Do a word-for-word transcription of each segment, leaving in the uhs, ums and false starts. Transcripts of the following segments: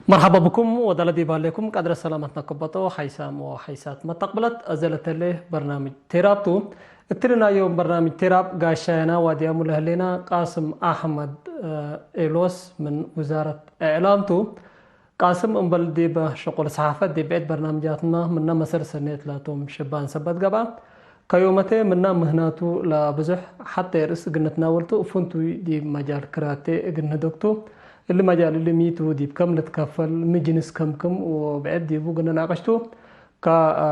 መርሐባ ብኩም ወዳለ ዲብ ሀሌኩም ቀድረ ሰላመትነ ክበጦ ሓይሳም ወሓይሳት መተቅብለት። አዜ ለተሌ በርናምጅ ቴራብ ቱ። እትሊ ናይ ዮም በርናምጅ ቴራብ ጋሻየና ዋድያሙ ለህሌና ቃስም አሕመድ ኤሎስ ምን ውዛረት እዕላም ቱ። ቃስም እምበል ዲብ ሸቁል ሰሓፈት ዲብ ብዕድ በርናምጃትመ ምነ መሰል ሰኔት ላቶም ሽባን ሰበት ገብአ። ከዮመቴ ምነ ምህናቱ ለብዙሕ ሐቴ ርእስ እግል ንትናወል ቱ፣ ፍንቱይ ዲብ መጃል ክራቴ እግል ንህደግ ቱ። እሊ መጃል እሊ ሚ ቱ፣ ዲብ ከም ልትከፈል፣ ሚ ጅንስ ከምክም ወብዕድ ዲቡ እግል ንናቅሽ ቱ። ከ-፣ አ፣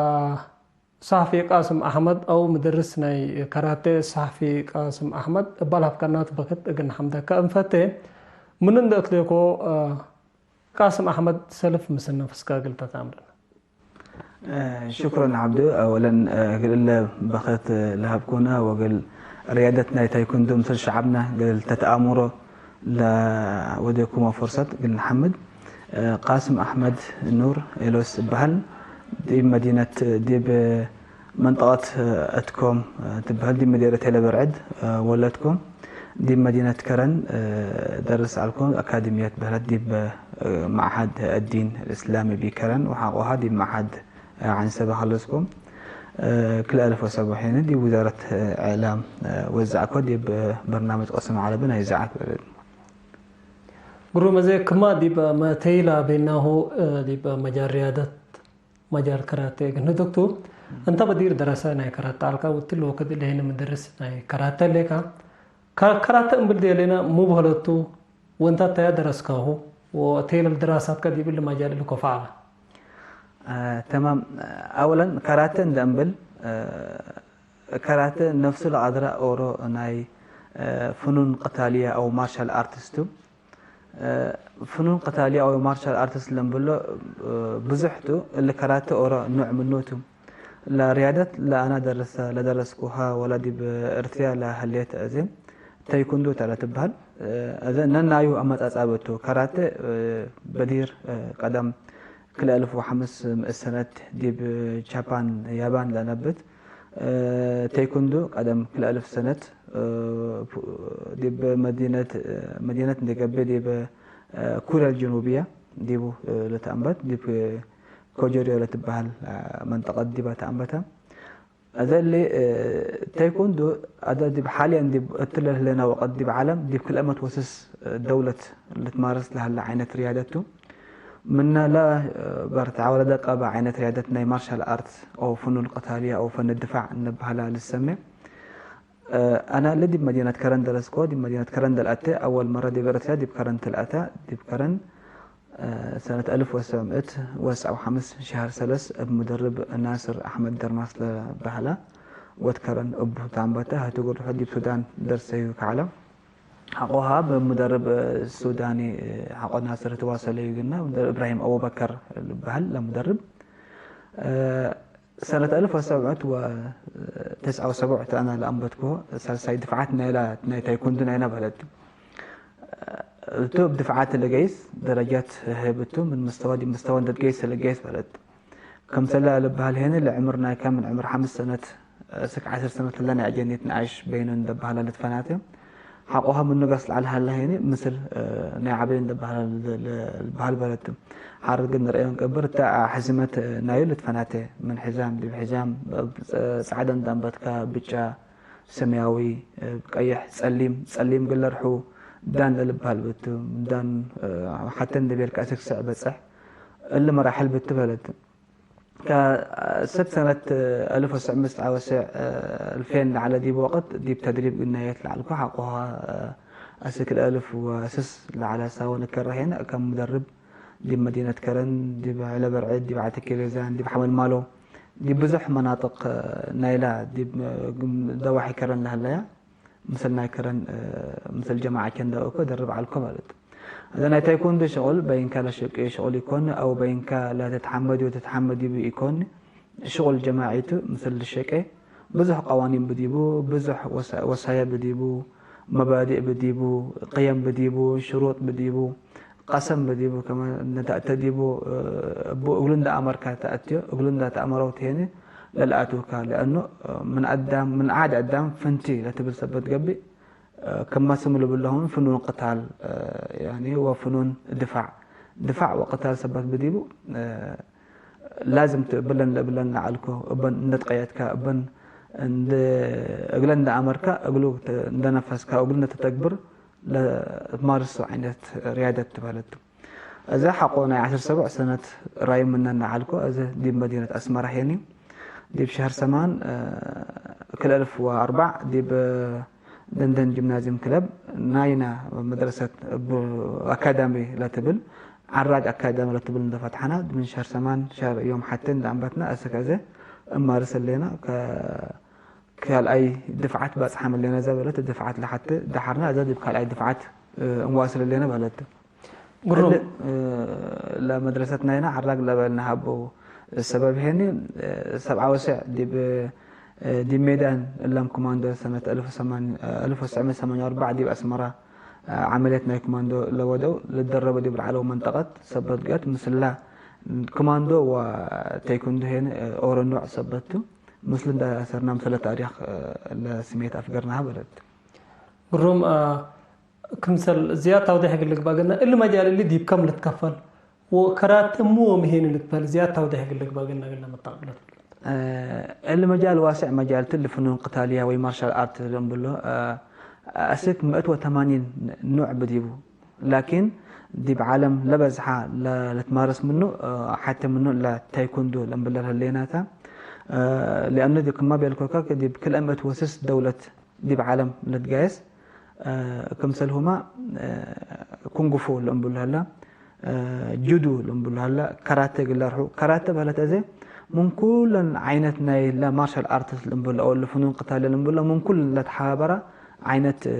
ሰሐፊ ቃስም አሕመድ አው ምድርስ ናይ ከራቴ ሰሐፊ ቃስም አሕመድ እባል ሀብከናት በክት እግል ንሐምደከ እንፈቴ። ምን እንደ እትሌኮ፣ አ፣ ቃስም አሕመድ ሰልፍ ምስል ነፍስከ እግል ተታምርን። ሽክረን ዐብዱ። አወለን፣ እግል እለ በክት ለሀብኩነ ወእግል ርያደት ናይ ታይኩንዶ ምስል ሸዐብነ እግል ተትአምሮ ለወዴኩመ ፍርሰት እግል ነሐምድ። ቃስም አሕመድ ኑር ኤሎስ እበሀል። ዲብ መዲነት፣ ዲብ መንጠቀት እትኮም ትበሀል፣ ዲብ መዴረት ሄለ በርዕድ ወለድኮ። ዲብ መዲነት ከረን ደርስ ዐልኮ። አካድምየት በህለት ዲብ መዕሀድ አዲን አልእስላሚ ቢከረን ወሐቆሃ ዲብ መዕሀድ ዐንሰበ ኸለስኮ። ክልኤ አልፍ ወሰቡዕ ዲብ ውዛረት እዕላም ወዘዕኮ፣ ዲብ በርናምጅ ቅስም ዐረቢ ናይ እዛዐት በለድ። ግሩም። እዜ ክማ ዲብ መተይላ ቤናሁ ዲብ መጃል ርያደት መጃል ከራቴ እግል ንህደግ ቱ። እንተ በዲር ደረሰ ናይ ከራተ ዐልካ፣ ወእትሊ ወክድ እሊ ህይነ ምደርስ ናይ ከራተ ህሌካ። ከ-፣ ከራተ እምብል ዴሌነ ሙ በህለት ቱ፣ ወእንታተያ ደረስካሁ፣ ወእቴ ለልድራሳትከ ዲብ እሊ መጃል እሊ ኮፍ ዐለ? አ፣ ተማም። አወለን ከራተ እንደ እምብል፣ አ፣ ከራተ ነፍሱ ለቀድረ ኦሮ ናይ፣ አ፣ ፍኑን ቅታልየ አው ማርሻል አርትስ ቱ። እ፣ ፍኑን ቅታልየ አው ማርሻል አርትስ ለእምብሎ፣ እ፣ ብዙሕ ቱ። እሊ ከራተ ኦሮ ኖዕ ምኑ ቱ። ለርያደት ለአና ደርሰ፣ ለደረስኩሃ ወላ ዲብ ኤርትርያ ለሀሌት አዜ ታይኩንዶ ተ ለትበሀል። እ፣ አዜ ነናዩ አመጻጻ ብቱ። ከራተ፣ እ፣ በዲር፣ እ፣ ቀደም ክልኤ አልፍ ወሐምስ ምእት ሰነት ዲብ ጃፓን፣ ያባን ለነብት፣ እ፣ ቴኩንዶ ቀደም ክልኤ አልፍ ሰነት፣ እ፣ ዲብ መዲነት፣ መዲነት እንዴ ገብእ ዲብ፣ እ፣ ኩርያ አልጀኑብየ ዲቡ፣ እ፣ ለተአንበት፣ ዲብ ኮጆርዮ ለትበሀል፣ እ፣ መንጠቀት ዲበ ተአንበተ። አዜ እሊ፣ እ፣ ቴኩንዶ አዜ ዲብ ሓልየን ዲብ እትለ ለህሌነ ወቀት ዲብ ዐለም ዲብ ክልኤ ምእት ወስስ ደውለት ልትማረስ ለሀለ ዓይነት ርያደት ቱ። ምነ ለበርትዐ ወለደቀበ ዓይነት ርያደት ናይ ማርሻል አርት አው ፍኑን ቅታልየ አው ፈን ድፋዕ እንበሀላ ልሰሜ። እ፣ አነ እሊ ዲብ መዲነት ከረን ደረስኮ። ዲብ መዲነት ከረን ለልአቴ አወል መረ ዲብ ኤረትርያ ዲብ ከረን ትልአተ። ዲብ ከረን ሰነት አልፍ ወሰብዕ ምእት ወሰብዓ ወሐምስ ሸሀር ሰለስ እብ ሙደርብ ናስር አሕመድ ደርማስ ለበሀላ ወድ ከረን እቡ ተአንበተ። ሀቱ ግርሑ ዲብ ሱዳን ደርሰዩ ከዐለ። ሐቆሃ እብ ሙደርብ ሱዳኒ ሐቆ ናስር ትዋሰለዩ ግና፣ ሙደርብ እብራሂም አቡበከር ልበሀል ለሙደርብ። ሰነት አልፍ ወሰብዕ ምእት ወትስዓ ወሰቡዕ ተ አነ ለአንበትኩ። ሳልሳይ ድፍዓት ናይላ ናይ ታይኩንዱ ናይና በህለት። እቱ እብ ድፍዓት ለገይስ ደረጃት ህብ እቱ ምን ምስተወ ዲብ ምስተወ እንደ ትገይስ ለገይስ በህለት። ክምሰለ ልበሀል ሄኒ ለዕምር ናይከ ምን ዕምር ሐምስ ሰነት እስክ ዐስር ሰነት እለ ናይ አጀኒት ነአሽ በይኑ እንደ በሀላ ልትፈናተ። ሐቆሀ ምኑ ገስ ለዐለ ሀለ ሄኒ ምስል፣ እ፣ ናይ ዐበዩ እንደ በሀላ ል-፣ ል-፣ ልበሀል በህለት። ሐርድ ግን ንርአዩ እንቀብር እተ ሕዝመት ናዩ ልትፈናተ። ምን ሕዛም ዲብ ሕዛም፣ ጸ-፣ ጸዕደ እንደ አንበትከ፣ ብጫ፣ ሰማያዊ፣ ቀይሕ፣ ጸሊም፣ ጸሊም ግለርሑ ዳን ለልበሃል ብቱ። ዳን፣ ሐቴ እንዴ ቤልከ አስክ ስዕ በጽሕ። እሊ መራሕል ብቱ በህለት። ከስክ ሰነት አልፍ ወትስዕ ምእት ወሰብዓ ወስዕ፣ አልፌን ለዐለ ዲብ ወቅት ዲብ ተድሪብ ግናየት ለዐልኩ ሐቆሃ፣ አስክ ለአልፍ ወስስ ለዐለ ሳወ ንከረሄነ ከም ሙደርብ ዲብ መዲነት ከረን፣ ዲብ ዐለ በርዕድ፣ ዲብ ዓቲ ኬሌዛን፣ ዲብ ሐመልማሎ፣ ዲብ ብዙሕ መናጥቅ ናይላ፣ ዲብ ግም-፣ ደዋሒ ከረን ለሀለያ፣ ምስል ናይ ከረን፣ ምስል ጀማዐቼ እንደ እኮ ደርብ ዐልኮ ማለት። እዘ ናይ ታይኮንዶ ሽቁል በይንካ ለሸቄ ሽቁል ኢኮን፣ አው በይንካ ለትትሐመድ ወትትሐመድ ዲቡ ኢኮን፣ ሽቁል ጀማዒቱ ምስል ልሸቄ፣ ብዙሕ ቀዋኒን ብዲቡ፣ ብዙሕ ወሳ-፣ ወሳየ ብዲቡ፣ መባዲእ ብዲቡ፣ ቅየም ብዲቡ፣ ሽሩጥ ብዲቡ፣ ቀሰም ብዲቡ፣ ከመ እነ ተአተ ዲቡ፣ እቡ እግሉ እንደ አመርካ ተአትዮ፣ እግሉ እንደ ተአመረው ትሄኒ ለልአቱካ። ለአኑ ምን አዳም፣ ምን ዓድ አዳም ፍንቲ ለትብል ሰበት ገብእ፣ ክመ ስም ልብለሁን ፍኑን ቅታል፣ ያኒ ወፍኑን ድፋዕ ድፋዕ ወቅታል ሰበት ብዲቡ፣ እ፣ ላዝም ቱ እብለን ለእብለን ለዐልኮ፣ እበን እንደ ትቀየድካ፣ እበን እንደ፣ እግለ እንደ አመርካ፣ እግሉ ተ-፣ እንደ ነፈስካ፣ እግሉ እንደ ተተግብር ለትማርሶ ዓይነት ርያደት ትበሀለት። እዘ ሐቆ ናይ ዐስር ሰቡዕ ሰነት ራዩ ምነ እንደ ዐልኮ፣ እዘ ዲብ መዲነት አስመራ ሄኒ፣ ዲብ ሸህር ሰማን፣ እ፣ ክልኤ አልፍ ወአርበዕ ዲብ ደንደን ጂምናዝየም ክለብ ናይና መድረሰት እብ አካዳሚ ለትብል ዐራግ አካዳሚ ለትብል እንደ ፈትሐና፣ ምን ሸህር ሰማን ሸህር ዮም ሐቴ እንደ አንበትና፣ አስክ አዜ እማርስ ህሌና። ከ-፣ ካልኣይ ድፍዓት ባጽሓም ህሌና፣ እዘ በለት ድፍዓት ለሐቴ ደሓርና፣ እዘ ዲብ ካልኣይ ድፍዓት፣ እ፣ እንዋስል ህሌና በለት። ግሩም። እሊ፣ እ፣ ለመድረሰት ናይና ዐራግ ለበል ነሀቦ ሰበብ ሄኒ፣ እ፣ ሰብዓ ወስዕ ዲብ፣ እ፣ ዲብ ሜዳን እላም ኮማንዶ ሰነት አልፍ ወሰማን-፣ አልፍ ወትስዕ ሚእት ሰማንያ ወአርበዕ ዲብ አስመራ፣ እ፣ ዐመልየት ናይ ኮማንዶ ለወደው ልደረበ ዲብ ለዐለው መንጠቀት ሰበት ገአት። ምስላ ኮማንዶ ወቴኩንዶ ሄኒ፣ እ፣ ኦሮ ኖዕ ሰበት ቱ። ምስሉ እንደ አሰርና ምሰለ ታሪክ፣ እ፣ ለስሜት አፍገርናሃ በለት። ግሩም፣ አ፣ ክምሰል ዝያድ ታውዴሕ እግል ልግባእ ገና፣ እሊ መጃል እሊ ዲብ ከም ልትከፈል ወከራት እሙ ወምሄን ልትበህል ዝያድ ታውዴሕ እግል ልግባእ ገና እግል ለመጣቅብለት። እ፣ እሊ መጃል ዋስዕ መጃል ቱ፣ እሊ ፍኑን ቅታልያ ወይ ማርሻል አርት ለእንብሎ፣ እ፣ አስክ ምእት ወተማኒን ኖዕ ብዲቡ። ላኪን ዲብ ዓለም ለበዝሓ ለ-፣ ለትማረስ ምኑ፣ እ፣ ሐቴ ምኑ ለታይኮንዶ ለእንብለ ለህሌናታ። እ፣ ሊአኑ ዲብ ክማ ቤልኮካ ዲብ ክልኤ ምእት ወስስ ደውለት ዲብ ዓለም ልትጋየስ፣ እ፣ ክምሰልሁማ፣ እ፣ ኩንግ ፉ ለእንብሉ ሀላ፣ እ፣ ጁዱ ለእንብሉ ሀላ፣ ከራቴ እግል ለርሑ። ከራቴ በህለት አዜ ምን ኩለን ዓይነት ናይ ለማርሻል አርትስ ለእንብሉ አው ለፍኑን ቅታልየ ለእንብሉ ምን ኩለን ለተሓባበራ ዓይነት፣ እ፣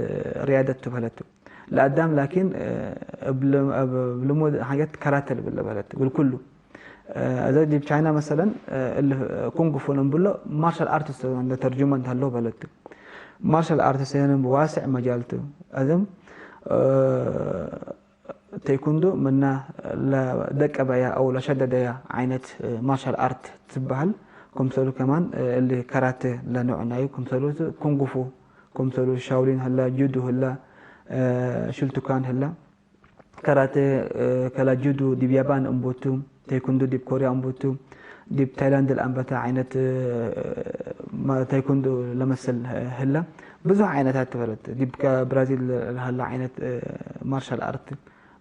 ርያደት ቱ በህለት ቱ። ለአዳም ላኪን፣ እ፣ እብ ል-፣ እብ ልሙድ ሐንገት ከራቴ ልብል በህለት እግል ኩሉ። እ፣ አዜ ዲብ ቻይና መሰለን፣ እ፣ እሊ ኩንግ ፉ ለእንብሎ ማርሻል አርትስ እንደ ተርጁመ እንተ ሀለው በለት። ማርሻል አርትስ ሄነ ዋስዕ መጃል ቱ። አዘም፣ እ፣ ቴኩንዶ ምና ለደቀበያ አው ለሸደደያ ዓይነት፣ እ፣ ማርሻል አርት ትበሀል። ክምሰሉ ከማን፣ እ፣ እሊ ከራቴ ለኖዕ ናዩ፣ ክምሰሉ ኩንግ ፉ፣ ክምሰሉ ሻውሊን ህላ፣ ጁዱ ህላ፣ እ፣ ሹልቱካን ህላ። ከራቴ፣ እ፣ ከላ ጁዱ ዲብ ያባን እንቦቱ፣ ቴኩንዶ ዲብ ኮርያ እንቦቱ፣ ዲብ ታይላንድ ለአንበተ ዓይነት፣ እ፣ ማ-፣ ቴኩንዶ ለመስል ህለ። ብዙሕ ዓይነታት ትበለት። ዲብ ከብራዚል ለሀለ ዓይነት፣ እ፣ ማርሻል አርት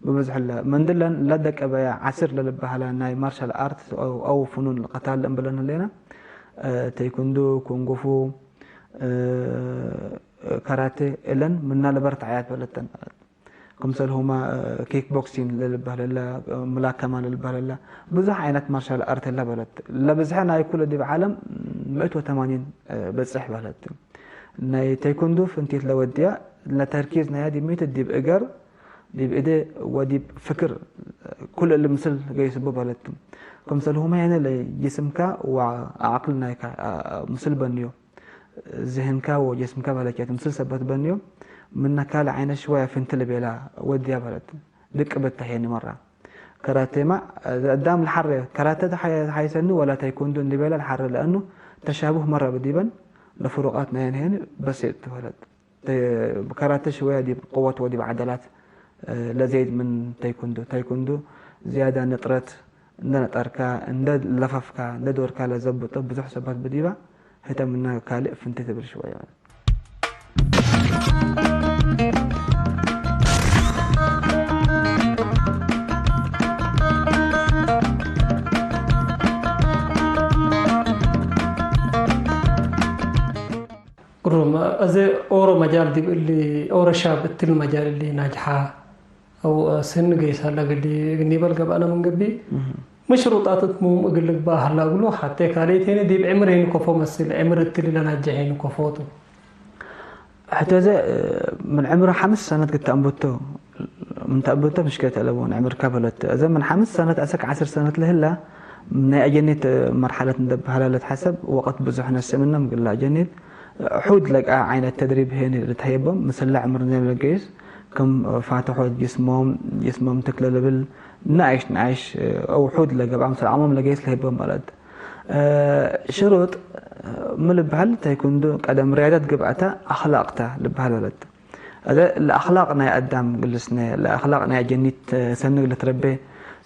ብብዝሕ ህለ። ምን ድለን ለደቀበያ ዐስር ለልበሀላ ናይ ማርሻል አርት አው፣ አው ፍኑን ቅታል ለእንብለን ህሌና፣ እ፣ ቴኩንዶ፣ ኩንግ ፉ፣ እ፣ ከራቴ እለን ምና ለበርትዓያት በለተን። ክምሰልሁመ፣ እ፣ ኪክ ቦክሲንግ ለልበህል እለ፣ እ፣ ምላከማ ለልበህል እለ፣ ብዙሕ ዓይነት ማርሻል አርት እለ በለት። ለብዝሐ ናይ ኩሉ ዲብ ዓለም ምእት ወተማኒን፣ እ፣ በጽሕ በለት። ናይ ቴኩንዶ ፍንቲት ለወድያ፣ ለተርኪዝ ናያ ዲብ ሚት ዲብ እገር፣ ዲብ እዴ ወዲብ ፍክር፣ ኩሉ እሊ ምስል ገይስቡ በለት። ክምሰልሁመ ያነ ለጅስምካ ወዐቅል ናይካ፣ አ፣ ምስል በንዮ። ዝህንካ ወጀስምካ በለኬት ምስል ሰበት በንዮ፣ ምነ ካልእ ዓይነ ሽወያ ፍንትል ቤላ ወድያ በለት። ድቅ ብተሄኒ መራ። ከራቴማ፣ አዳም ለሐሬ፣ ከራተ ተሐ-፣ ተሐይሰኒ ወላ ታይኮንዶ እንዲ ቤላ ለሐሬ፣ ለአኑ ተሻቡህ መረ ብዲበን፣ ለፍሩቃት ናየን ሄኒ በሴጥ ትበለት። ተ-፣ ከራተ ሽወያ ዲብ ቅወት ወዲብ ዐደላት፣ እ፣ ለዘይድ ምን ታይኮንዶ። ታይኮንዶ ዝያዳ ንጥረት እንደ ነጠርካ፣ እንደ ለፈፍካ፣ እንደ ዶርካ ለዘብጦ ብዙሕ ሰባት ብዲባ፣ ህተ ምነ ካልእ ፍንቴ ትብል ሽወያ። ግሩም። እዚ ኦሮ መጃል ዲብ እሊ ኦሮ ሻብ እትሊ መጃል እሊ ናጅሓ አው ስኒ ገይሳ ለግሊ እግል ኒበል ገብአነ ምን ገብእ፣ እህ። ምሽሩጣት እት ሙም እግል ልግባእ ሀላ እግሉ፣ ሐቴ ካልእቴኒ ዲብ ዕምር ሄኒ ኮፎ መስል፣ ዕምር እትሊ ለናጀሕ ሄኒ ኮፎ ቱ። ሕቴ እዘ ምን ዕምር ሐምስ ሰነት ክተ አንቡቶ፣ ምን ተአንቡቶ ምሽክለት አለቡ ምን ዕምርካ በለት። እዘ ምን ሐምስ ሰነት አሰክ ዐስር ሰነት ለህላ፣ ናይ አጀኒት መርሐለት እንደ በሀላ ለትሐሰብ ወቅት ብዙሕ ነስእ ምነ፣ እግል አጀኒት ሑድ ለቃ ዓይነት ተድሪብ ሄኒ ልትሀየቦም፣ ምስለ ዕምርነ ለገይስ፣ ክም ፋትሖት ጅስሞም፣ ጅስሞም ትክ ለልብል፣ ነአይሽ ነአይሽ፣ አው ሑድ ለገብአ፣ ምስል ዐሞም ለገይስ ለህይቦም ማለት። ሽሩጥ ምን ልበሀል፣ ታይኩንዶ ቀደም ርያደት ገብአተ አክላቅ ተ ልበሀል በለት። አዜ ለአክላቅ ናይ አዳም ግልስነ፣ ለአክላቅ ናይ አጀኒት ሰንግ ልትረቤ፣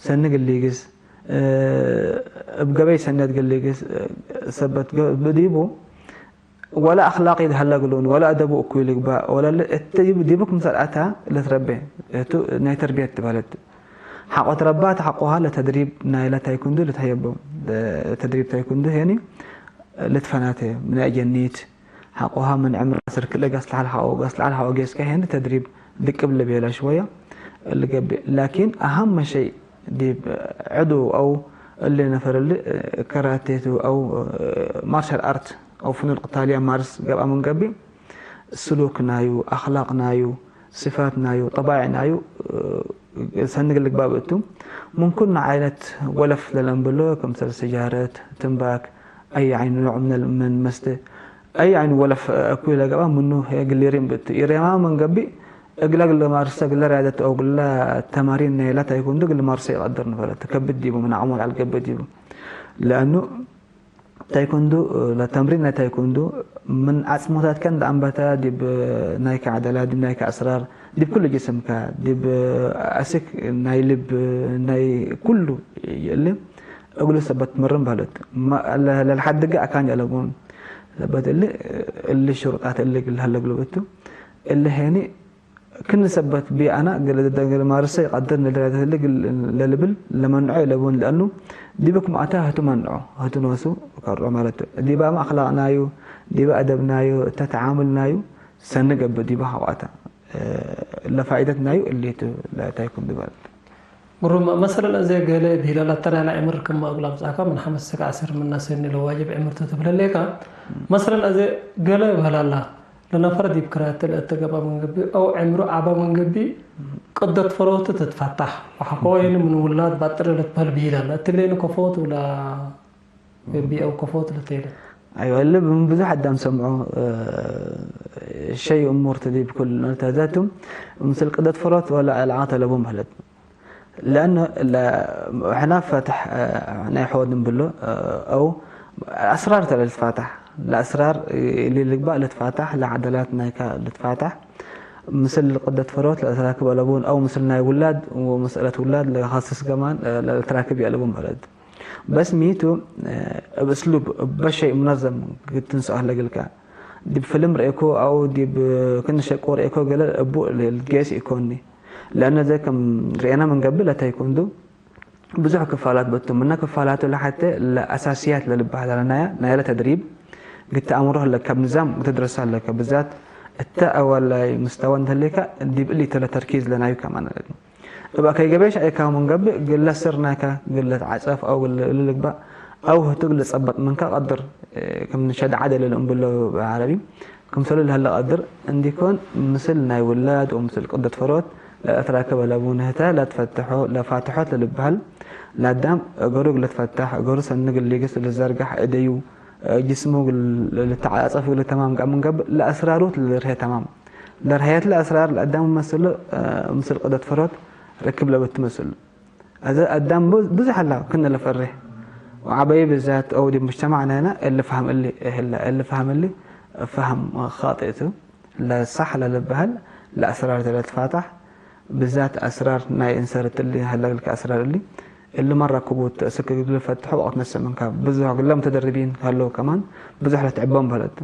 ሰኒ እግል ሊግስ፣ እ፣ እብ ገበይ ሰኒ እግል ሊግስ፣ እ፣ ሰበት ገ-፣ ብዲቡ ወለ አክላቅ ይትሀለ እግሉን፣ ወለ አደቡ እኩይ ልግባእ፣ ወለ ል-፣ እት ዲብ-፣ ዲቡ ክምሰል አታ ልትረቤ እቱ ናይ ተርቢየት ትበህለት። ሐቆ ትረባት ሐቆሃ ለተድሪብ ናይለ ታይኩንዱ ልትሀየቦ። ተድሪብ ታይኩንዱ ሄኒ ልትፈናተ ምን አጀኒት ሐቆሃ ምን ዕምር አስር ክልኤ ገስለሐል ሐቆ፣ ገስለሐል ሐቆ ጌስከ ሄኒ ተድሪብ ድቅብ ልቤላ ሽወያ ልገብእ። ላኪን አሀመ ሸይ ዲብ ዐዱ አው እሊ ነፈር እሊ ከራቴቱ አው ማርሻል አርት አው ፍኑን ቅታልያ ማርስ ገብአ ምን ገብእ፣ ስሉክ ናዩ፣ አክላቅ ናዩ፣ ስፋት ናዩ፣ ጠባይዕ ናዩ ሰኒ እግል ልግባእ ብእቱ። ምን ኩሉ ዓይነት ወለፍ ለለንብሎ፣ ክምሰል ስጃረት፣ ትምባክ፣ አይ ዓይኑ ኖዕ ምን፣ ምን መስተ፣ አይ ዓይኑ ወለፍ እኩይ ለገብአ ምኑ ህዬ እግል ሊሪም ብእቱ። ኢሬማ ምን ገብእ፣ እግለ እግል ማርሰ፣ እግለ ርያደት አው እግለ ተማሪን ናይለ ታይኮንዶ እግል ማርሰ ኢቀድር ንፈለ። ትከብድ ዲቡ፣ ምን አቅሙ ለዐል ገብእ ዲቡ። ለአኑ ታይኮንዶ፣ ለተምሪን ናይ ታይኮንዶ ምን አጽሞታትከ እንደ አንበተ ዲብ ናይከ ዐደላ፣ ዲብ ናይከ አስራር፣ ዲብ ኩሉ ጅስምከ፣ ዲብ አስክ ናይ ልብ፣ ናይ ኩሉ እሊ እግሉ ሰበት ትምርም በህለት። ማ-፣ ለ-፣ ለልሐድገ አካን ጀለቡን ሰበት እሊ፣ እሊ ሽሩጣት እሊ እግል ሀለ እግሉ ብቱ። እሊ ሄኒ ክን ሰበት ቢ አና እግል፣ እግል ማርሰ ይቀድር ንድረተትሊ እግል ለልብል ለመንዖ ኢለቡን፣ ለአኑ ዲበ ክም አታ ህቱ መንዖ፣ ህቱ ኖሱ ከርዖ ማለት ቱ። ዲበ አክላቅ ናዩ፣ ዲበ አደብ ናዩ፣ እተ ተዓሙል ናዩ ሰኒ ገብእ ዲበ ሐቆ አታ። ለፋይደት ናዩ እሊቱ ለታይኩም ዲበ። ግሩም። መሰለን አዜ ገሌ ብሂለ ለአተርያና ዕምር ክመ እግል አምጽአከ፣ ምን ሐመስ እስክ ዐስር ምነ ሰኒ ለዋጅብ ዕምር ቱ ትብል ህሌከ። መሰለን አዜ ገሌ እብ ሀላላ፣ ለነፈር ዲብ ክራተ ለእተ ገብአ ምን ገብእ አው ዕምሩ ዐበ ምን ገብእ፣ ቅደት ፈሮቱ ትትፈታሕ ወሐቆ ወይን ምን ውላድ ባጥር ልትበህል ብሂለ። ለእትሌኒ ከፎቱ ለገብእ አው ከፎቱ ለቴለ። አይወ፣ እሊ ምን ብዙሕ አዳም ሰምዖ፣ እ፣ ሸይ እሙር ተ ዲብ ኩሉ ነልተዘቱ፣ ምስል ቅደት ፈሮት ወለ ዕላቀት አለቡም በህለት። ለአኑ ለ-፣ ሕና ፈትሕ፣ እ፣ ናይ ሖድ እንብሎ፣ እ፣ አው አስራር ተ ለልትፋታሕ፣ ለአስራር እሊ ልግባእ ልትፋታሕ፣ ለዐደላት ናይከ ልትፋታሕ፣ ምስል ቅደት ፈሮት ለልትራክብ አለቡን፣ አው ምስል ናይ ውላድ ወመስአለት ውላድ ለካስስ ከማን፣ እ፣ ለልትራክብ ይአለቡን በህለት። በስ ሚቱ፣ እ፣ እብ እስሉብ፣ እበ ሸይ ሙነዘም ግትንሰኦ ለግልከ። ዲብ ፍልም ርኤኮ አው ዲብ ክን ሸቆ ርኤኮ ገለ እቡ ልትጌስ ኢኮኒ። ለአነ ዘ ከም ርኤና ምን ገብእ ለታይኮንዶ ብዙሕ ክፋላት በቱ። ምነ ክፋላቱ ለሐቴ ለአሳስያት ለልበሀል ለናያ፣ ናይለ ተድሪብ ግተ አምሮ ህለከ፣ እብ ንዛም ግትድረሳ ህለከ። ብዛት እተ አወላይ ምስተወ እንተ ህሌከ ዲብ እሊ ተ ለተርኪዝ ለናዩ ከማን። እብ አከይ ገበይ ሸአይካሁ ምን ገብእ፣ ግለ ስር ናይከ ግለ ተዓጸፍ አው ግለ እሊ ልግባእ፣ አው ህቱ ግለ ጸበጥ ምንከ ቀድር፣ ክም ሸድ ዐደለ ለእንብሎ ብዐረቢ፣ ክምሰሉ ለህለ ቀድር እንዲኮን፣ ምስል ናይ ውላድ ወምስል ቅደት ፈሮት ለአትራክብ አለቡን። ህተ ለትፈትሖ፣ ለፋትሖት ለልብሀል ለአዳም እገሩ ግለ ትፈታሕ፣ እገሩ ሰኒ ግል ሊግስ ልዘርጋሕ እደዩ፣ ጅስሙ እግል ልትዓጸፍ እግል ተማም ቃም እንገብእ፣ ለአስራሩ ለርሄ ተማም። ለርሀየት ለአስራር ለአዳም መስሎ፣ ምስል ቅደት ፈሮት ርክብ ለበቱ መስሉ። አዘ አዳም ቡ-፣ ብዙሕ ሀላ ክነ ለፈሬ። ወዐበዩ ብዛት አው ዲብ ሙጅተማዕ ናይና እሊ ፈሀም እሊ እህለ፣ እሊ ፈሀም እሊ ፈሀም ኻጢእ ቱ። ለሳሕ ለልበሀል ለአስራር ተ ለትፋታሕ፣ ብዛት አስራር ናይ እንሰር እትሊ ሀለ እግልከ አስራር እሊ፣ እሊ መረ ክቡት እስክ እግል ልፈትሖ ወቅት ነስእ ምንከ። ብዙሕ እግለ ሙተደርቢን ሀለው ከማን ብዙሕ ለትዕቦም በህለት።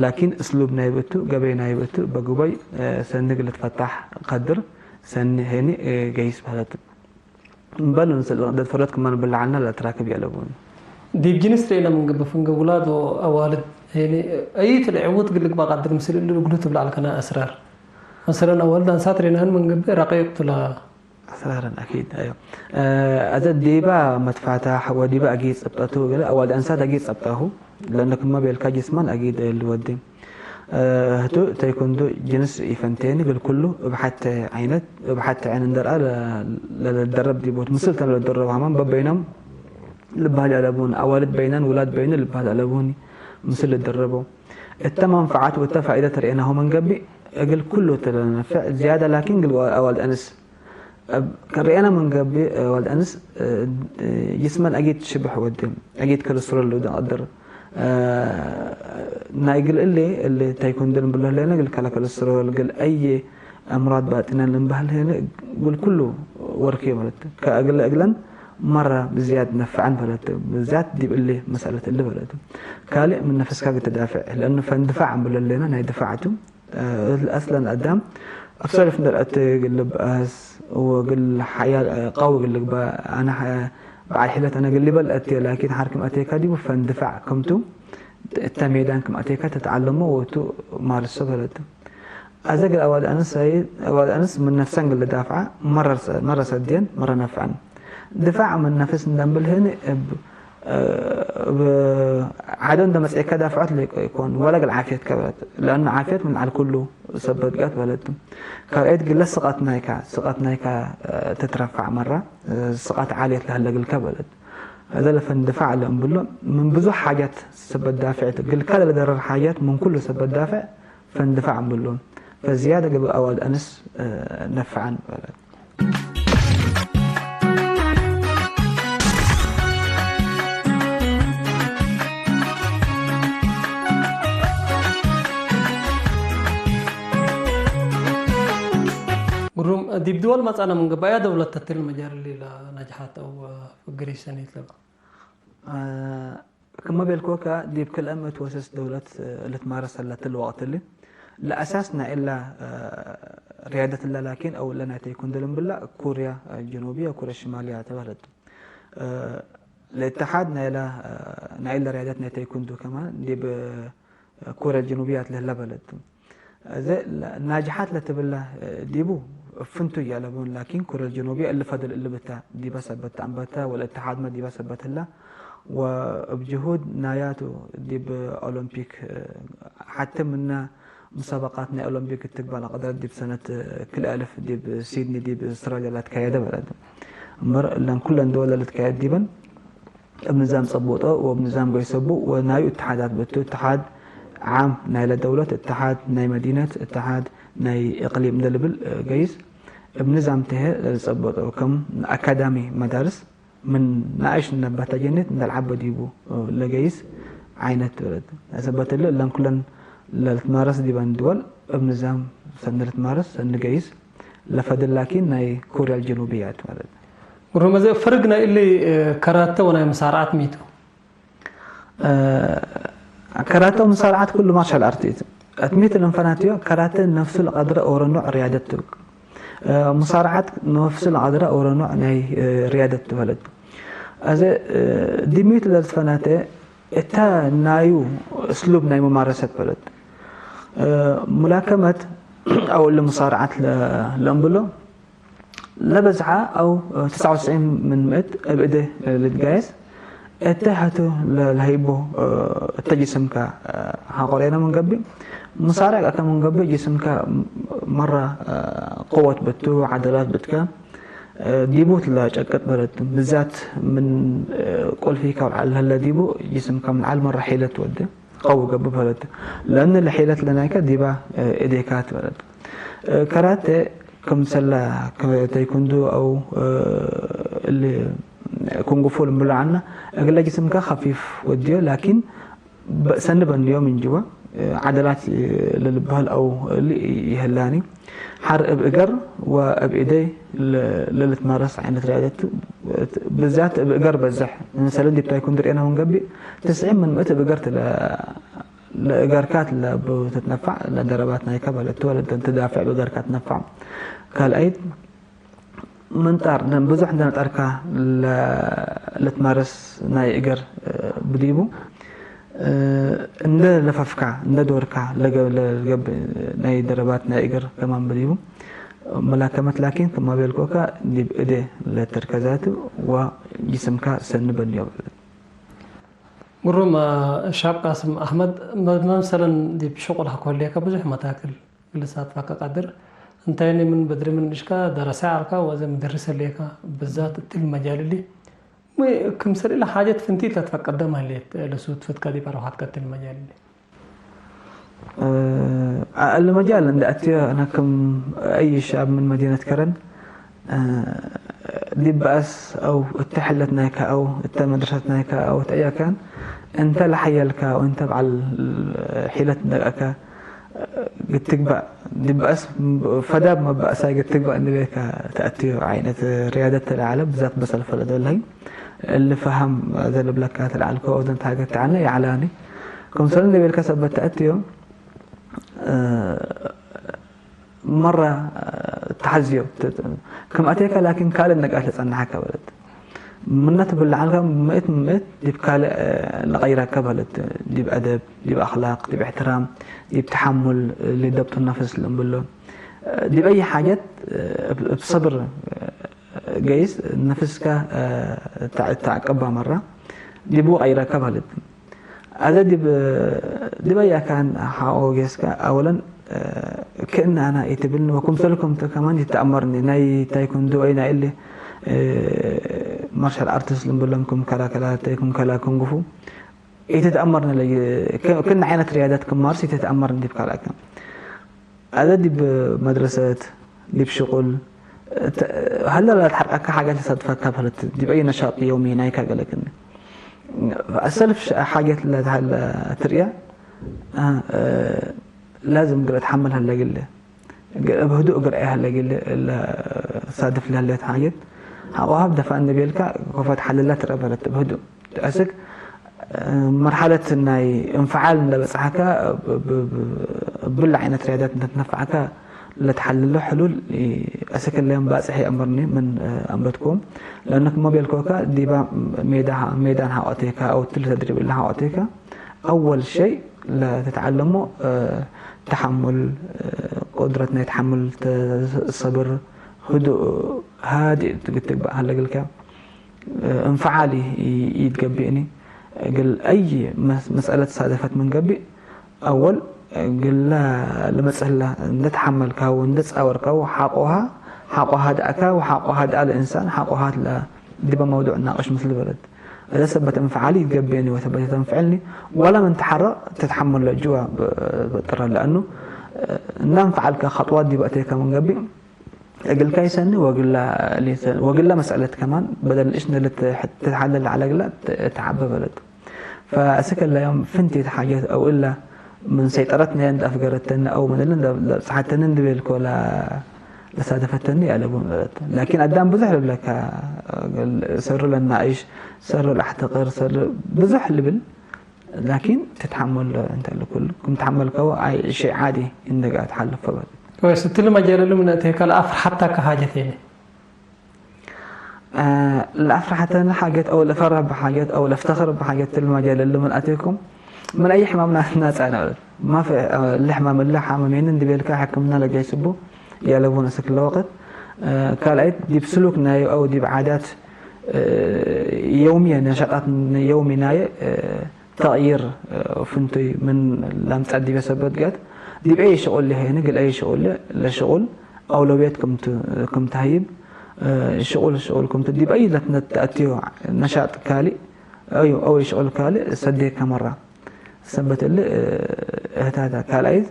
ላኪን እስሉብ ናይብ እቱ፣ ገበይ ናይብ እቱ፣ በጉበይ ሰኒ እግል ልትፈታሕ ቀድር፣ ሰኒ ሄኒ ገይስ በህለት። እምበል ምስል ቅደት ፈሮት ክመ ንብል ለዐልነ ለአትራክብ ይአለቡኒ። ዲብ ጅንስ ርኤነ ምን ገብእ ፍንገ ውላድ ወአዋልድ ሄኒ፣ አዩቱ ለዕዉት እግል ልግባእ ቀድር ምስል እሊ እግሉ ትብል ዐልከነ አስራር። መሰለን አዋልድ አንሳት ርኤናህን ምን ገብእ ረቂቅ ቱ ለ-፣ አስራርን አኪድ፣ አይወ። አዘ ዲበ መትፋታሕ ወዲበ አጊድ ጸብጠቱ፣ ገሌ አዋልድ አንሳት አጊድ ጸብጠሁ፣ ለእነ ክመ ቤልካ ጅስመን አጊድ ልወዴ። ህቱ ተይኮንዶ ጅንስ ኢፈንቴኒ፣ እግል ኩሉ እብ ሐቴ ዐይነት፣ እብ ሐቴ ዐይን እንደርአ ለ-፣ ለልደረብ ዲቦት። ምስል ተ ለልደረቡ ሀማም በበይኖም ልበህል አለቡኒ። አዋልድ በይነን፣ ውላድ በይኑ ልበህል አለቡኒ ምስል ልደረበው። እተ መንፈዓት ወእተ ፋኢደት ርኤናሁ ምን ገብእ፣ እግል ኩሉ ተ ለነፍዕ ዝያደ ላኪን እግል አዋልድ አንስ እብ ከርኤነ ምን ገብእ፣ ወልድ አንስ፣ እ፣ እ፣ ጅስመን አጊድ ሽብሕ ወዴ፣ አጊድ ኮለስትሮል ለውዴ ቀድር። እ፣ ናይ እግል እሊ፣ እሊ ታይኮንዶ እንብሎ ህሌነ፣ እግል ከለ ኮለስትሮል፣ እግል አየ አምራድ ባጢነ ልንበህል ህሌነ፣ እግል ኩሉ ወርኬ በለት። ከእግለ እግለን መረ ብዝያድ ነፍዐን በለት። ብዝያድ ዲብ እሊ መሰለት እሊ በለት። ካልእ ምን ነፍስካ እግል ትዳፍዕ፣ ለእኑ ፈን ድፋዕ እምብሎ እሌነ ናይ ድፋዕ ቱ። እ፣ አስለን አዳም እብ ሰልፍ እንደ ለአቴ እግል ልብአስ ወእግል ሐያል፣ እ፣ ቀዊ እግል ልግበእ፣ አነ ሐ-፣ በዓል ሒለት አነ እግል ሊበል አቴ፣ ላኪን ሐር ክም አቴካ ዲቡ ፈን ድፋዕ ክምቱ፣ እተ ሜዳን ክም አቴካ ትትዐለሞ ወቱ ማርሶ በለት። አዜ እግል አዋልድ አንስ፣ አዋልድ አንስ ምን ነፍሰን እግል ልዳፍዓ መረ ሰ-፣ መረ ሰድየን መረ ነፍዐን። ድፋዕ ምን ነፍስ እንደ እምብል ህኒ እብ፣ እብ ዐዶ እንደ መጽኤካ ዳፍዖት ለኢኮን፣ ወለ እግል ዓፍየትከ በለት። ለአኑ ዓፍየት ምን ዐል ኩሉ ሰበት ገአት በለት። ካልአይት እግለ ስቀት ናይካ፣ ስቀት ናይካ ትትረፋዕ መረ፣ ስቀት ዓልየት ለህለ እግልከ በለት። አዜ ለፈን ድፋዕ ለእምብሎ ምን ብዙሕ ሓጃት ሰበት ዳፍዕ ቱ፣ እግልከ ለልደረር ሓጃት ምን ኩሉ ሰበት ዳፍዕ ፈን ድፋዕ እምብሉ፣ ፈዝያደ ገብእ አዋልድ አንስ ነፍዐን በለት። ግሩም፣ ዲብ ድወል መጽአነ ምን ገብእ፣ አየ ደውለት ተትል መጃል እሊ ለነጅሐት አው ፍግር ሰኔት ለበ? አ፣ ክመ ቤልኮከ፣ ዲብ ክልኤ ምእት ወስስ ደውለት ልትማረስ ሀለት እሊ ወቅት እሊ። ለአሳስ ናይ እለ፣ አ፣ ርያደት እለ ላኪን አው እለ ናይ ተይኩንዶ ልምብላ ኩርያ ጀኑብያ ወኩርያ ሽማልያ ተባህለት። አ፣ ለእትሓድ ናይ እለ፣ አ፣ ናይ እለ ርያደት ናይ ተይኩንዶ ከማን ዲብ ኮርያ ጀኑብያት ለህለ በለት ቱ። እዘ ናጅሓት ለትብለ ዲቡ ፍንቱይ አለቡን፣ ላኪን ኮርያ ጀኑብያ እሊ ፈድል እሊ ብተ ዲበ ሰበት ተአንበተ፣ ወለእትሓድመ ዲበ ሰበት ህለ፣ ወእብ ጅሁድ ናያቱ ዲብ ኦሎምፒክ፣ ሐቲ ምነ ሙሳበቃት ናይ ኦሎምፒክ እትግባእ ለቀድረት ዲብ ሰነት ክልኤ አልፍ ዲብ ሲድኒ ዲብ አውስትራልያ ለትካየደ በለት። እምበር እለን ኩለን ደወለ ልትካየድ ዲበን እብ ንዛም ጸቡጦ ወእብ ንዛም ገይሰቡ ወናዩ እትሓዳት በቱ፣ እትሓድ ዓም ናይለ ደውለት፣ እትሓድ ናይ መዲነት፣ እትሓድ ናይ እቅሊም እንደ ልብል ገይስ፣ እብ ንዛም ተሀ ለልጸበጦ ከም አካዳሚ መዳርስ ምን ነአሽ እነ ባታጀኔት እንደ ለዐበ ዲቡ ለገይስ ዓይነት በለት። ሰበት እለ እለን ኩለን ለልትማረስ ዲበን ድወል እብ ንዛም ሰኒ ልትማረስ ሰኒ ገይስ፣ ለፈድል ላኪን ናይ ኮርያ አልጀኑብያት ማለት። ግሩም፣ እዘ ፈርግ ናይ እሊ፣ እ፣ ከራተ ወናይ መሳርዓት ሚቱ? እ፣ ከራተ ወመሳርዓት ኩሉ ማርሻል አርት ቱ። እት ሚቱ ለንፈናትዮ፣ ከራተ ነፍሱ ለቀድረ ኦሮ ኖዕ ርያደት ቱ። እ፣ መሳርዓት ነፍሱ ለቀድረ ኦሮ ኖዕ ናይ፣ እ፣ ርያደት ቱ ማለት። አዘ፣ እ፣ ዲብ ሚቱ ለልትፈናተ እተ ናዩ እስሉብ ናይ መማረሰት በለት። እ፣ ሙላከመት አው እሊ ሙሳርዓት ለ-፣ ለእምብሎ ለበዝሐ አው ትስዐ ወትስዒን ምን ምእት እብ እዴ ልትጋየስ፣ እተ ሐቱ ለ-፣ ለሀይቦ፣ እ፣ እተ ጅስምከ፣ እ፣ ሐቆሬነ ምን ገብእ፣ ሙሳርዕ አከ ምን ገብእ ጅስምከ መረ፣ እ፣ ቅወት ብቱ፣ ዐደላት ብትከ፣ ዲቡ ትለጨቅጥ በለት። ብዛት ምን ቁልፊ ካብ ዐል ሀለ ዲቡ ጅስምከ ምን ዐል መረ ሒለት ወዴ ቀው ገብእ በለት። ለእነ ለሒለት ለናይከ ዲባ እዴካት በለት። ከራቴ ክምሰለ ተይኩንዶ አው እሊ ኩንጉ ፉ ልምብሎ ዐልነ፣ እግለ ጅስምከ ከፊፍ ወድዮ ላኪን ሰኒ በንዮ ምን ጅወ ዐደላት ለልበህል አው እሊ ይህላኒ። ሐር እብ እገር ወእብ እደይ ለ-፣ ለልትማረስ ዐይነት ርያደት ቱ። ብዛት እብ እገር በዝሕ። መሰለን ዲብ ታይኩንዶ ርኤነ ምን ገብእ፣ ትስዒን ምን ምእት እብ እገር ለ-፣ ለእገርካት ለቡ ትትነፋዕ፣ ለደረባት ናይከ በለቱ ወለደን ትዳፍዕ ብእገርካ ትነፋዕ። ካልአይት ምንጣር፣ ብዙሕ እንደ ነጠርካ ለ-፣ ልትማረስ ናይ እገር ብዲቡ፣ እንደ ለፈፍካ፣ እንደ ዶርካ ለገ-፣ ለገብእ ናይ ደረባት ናይ እገር ከማን ብዲቡ፣ መላከመት ላኪን ክማ ቤልኮካ ዲብ እዴ ለተርከዛቱ ወጅስምካ ሰኒ በንዮ። ግሩም፣ ሻብ ቃስም አሕመድ፣ መ-፣ መምሰለን ዲብ ሽቁል ሀኮ ህሌከ ብዙሕ መታክል ልሳትፋከ ቀድር። እንታይኒ ምን በድሪ ምን ንሽካ ደረሰ ዐልካ ወዘ ምድርስ ህሌካ፣ ብዛት እትሊ መጃል እሊ። ሚ ክምሰል እለ ሓጀት ፍንቲት ለትፈቀደ ማሌት ለሱት ፍትካ ዲብ አርወሓትከ እትሊ መጃል እሊ። እ፣ እሊ መጃል እንደ አትዮ አነ ክም አይ ሻብ ምን መዲነት ከረን፣ እ፣ ዲብ በአስ አው እተ ሕለት ናይከ አው እተ መድረሰት ናይከ አው እተ አያ ካን እንተ ለሐየልከ ወእንተ በዓል ሒለት ደቀከ ግትግባእ ዲብ በአስ ፈዳብ መባእሳይ ግትግባእ እንዴ ቤልካ ተአትዮ ዓይነት ርያደት ተለዓለ ብዛት በሰልፈ ለደለህይ እሊ ፈሀም ዘልብለካ ተለዓልኮ አውዘን ተሃገት ተዓልነ ይዓላኒ። ክምሰል እንዴ ቤልካ ሰበት ተአትዮ መረ ተሐዝዮ ክም አቴከ ላኪን ካልእ ነቃት ለጸንሐከ በለት። ምነ ትብል ለዐልከ ምእት ምእት ዲብ ካልእ ለቀይረከ በለት። ዲብ አደብ፣ ዲብ አክላቅ፣ ዲብ እሕትራም፣ ዲብ ተሐሙል፣ ሊደብጡ ነፍስ ልንብሎ። ዲብ አይ ሓጀት እብ፣ እብ ሰብር ገይስ ነፍስከ ተዐቅባ መራ። ዲቡ ቀይረከ በለት። አዜ ዲብ፣ ዲብ አይ አካን ሐቆ ጌስከ፣ አወለን፣ ክእነ አነ ኢትብልኒ ወክምሰልኩም ተ ከማን ይትአመርኒ። ናይ ታይኮንዶ ወይ ናይ እሊ፣ ማርሻል አርትስ ልንብሎም ክም ከላ ከላ፣ ታይኩም ከላ ክንጉፉ ኢትትአመርኒ ለይ፣ ክእነ ዓይነት ርያደት ክም ማርስ ኢትትአመርኒ ዲብ ካልአከ። አዜ ዲብ መድረሰት፣ ዲብ ሽቁል፣ ተ-፣ ሀለ ለትሐርቀከ ሓገት ለሳድፈከ በህለት፣ ዲብ አይ ነሻጥ የውሚ ናይከ ገለክኒ። አሰልፍ ሸ-፣ ሓገት ለተሀለ ትርእያ፣ አ፣ እ፣ ላዝም እግል እትሐመል ሀለ ግለ። እብ ህዱእ እግል አይ ሀለ ግለ፣ እለ ሳድፍ ለህሌት ሓገት፣ ሐቆ ሀብ ደፋ እንዴ ቤልካ፣ ኮፈት ሐልላ ትረአ በህለት እብ ህዱእ። አስክ መርሐለት ናይ እንፍዓል እንደ በጽሐከ፣ ብ-፣ ብ-፣ ብ-፣ እብለ ዓይነት ርያዳት እንተ ትነፍዐከ ለትሐልሎ ሕሉል አስክ እለ እምባጽሕ ይአምርኒ ምን አምረትኩም። ለእነ ክመ ቤልኮከ ዲባ ሜዳ፣ ሜዳን ሐቆቴከ አው ትል ተድሪብ እለ ሐቆቴከ፣ አወል ሸይ ለትትዐለሞ ተሐሙል፣ ቁድረት ናይ ተሐሙል፣ ተ-፣ ሰብር፣ ህዱእ፣ ሃድእ እት ግትግባእ ሀለ እግልከ። እንፍዓል ኢ-፣ ኢትገብእኒ። እግል አይ መስ-፣ መስአለት ሳደፈት ምን ገብእ፣ አወል እግለ ልመጽእ ህለ እንዴ ተሐመልካሁ ወእንዴ ጻወርካሁ፣ ሐቆሃ፣ ሐቆ ሃድአከ ወሐቆ ሃድአ ለእንሳን ሐቆሃ ለ-፣ ዲበ መውዱዕ ናቅሽ ምስል በለት። እለ ሰበት እንፍዓል ኢትገብእኒ ወሰበት ተንፍዕልኒ፣ ወለ ምን ተሐረቅ ትትሐመሎ ጅዋ ብ-፣ ብጥረ ለአኑ እንዴ እንፍዓልከ ከጥዋት ዲበ አቴከ ምን ገብእ፣ እግልካ ይሰኒ ወግላ ሊሰ-፣ ወግላ መስአለት ከማን በደል እሽነ ልትሐለል ዐለ እግላ ት-፣ ተዐበ በለት። ፈአስክ እለ ዮም ፍንቲት ሓጀት አው እላ ምን ሰይጠረትነ እንደ አፍገረተኒ አው ምን እሊ እንደ ለብጽሐተኒ እንዴ ቤልኮ ለ-፣ ለሳደፈተኒ ያለቡ በለት። ላኪን አዳም ብዙሕ ልብለካ፣ ሰሩ ለናእሽ፣ ሰሩ ለአሕተቅር፣ ሰሩ ብዙሕ ልብል ላኪን ትትሐመሎ እንተ ለኩሉ ክም ተሐመልከዎ አይ ሸይ ዓዲ እንዴ ገአ ተሐልፎ በል። ወይስ እትሊ መጃል እሉ ምን አቴከ ለአፍርሐታከ ሓጀት የኒ? አ፣ ለአፍርሐተኒ ሓጀት አው ለፈርሕ ብሓጀት አው ለፍተክር ብሓጀት እትሊ መጃል እሉ ምን አቴኩም ምን አይ ሕማም ና-፣ ናጻ ነ በለት። ማፊ፣ አ፣ እሊ ሕማም እለ ሓመሜኒ እንዴ ቤልካ ሕክምና ለገይስ እቡ ያለቡን እስክ ለወቅት። አ፣ ካልኣይት ዲብ ስሉክ ናዩ አው ዲብ ዓዳት፣ አ፣ የውምየ ነሻጣት የውሚ ናየ፣ አ፣ ተቅይር ፍንቱይ ምን ለምጸእ ዲበ ሰበት ገአት፣ ዲብ አይ ሽቁል ለሄኒ እግል አይ ሽቁል ለሽቁል አውለውየት ክም ት-፣ ክም ተህይብ፣ ሽቁል ሽቁል ክም ት-፣ ዲብ አይ ለትነ-፣ ተአትዮ ነሻጥ ካልእ፣ አዩ፣ አው ሽቁል ካልእ ሰዴከ መራ። ሰበት እሊ እህታታ ካልአይት፣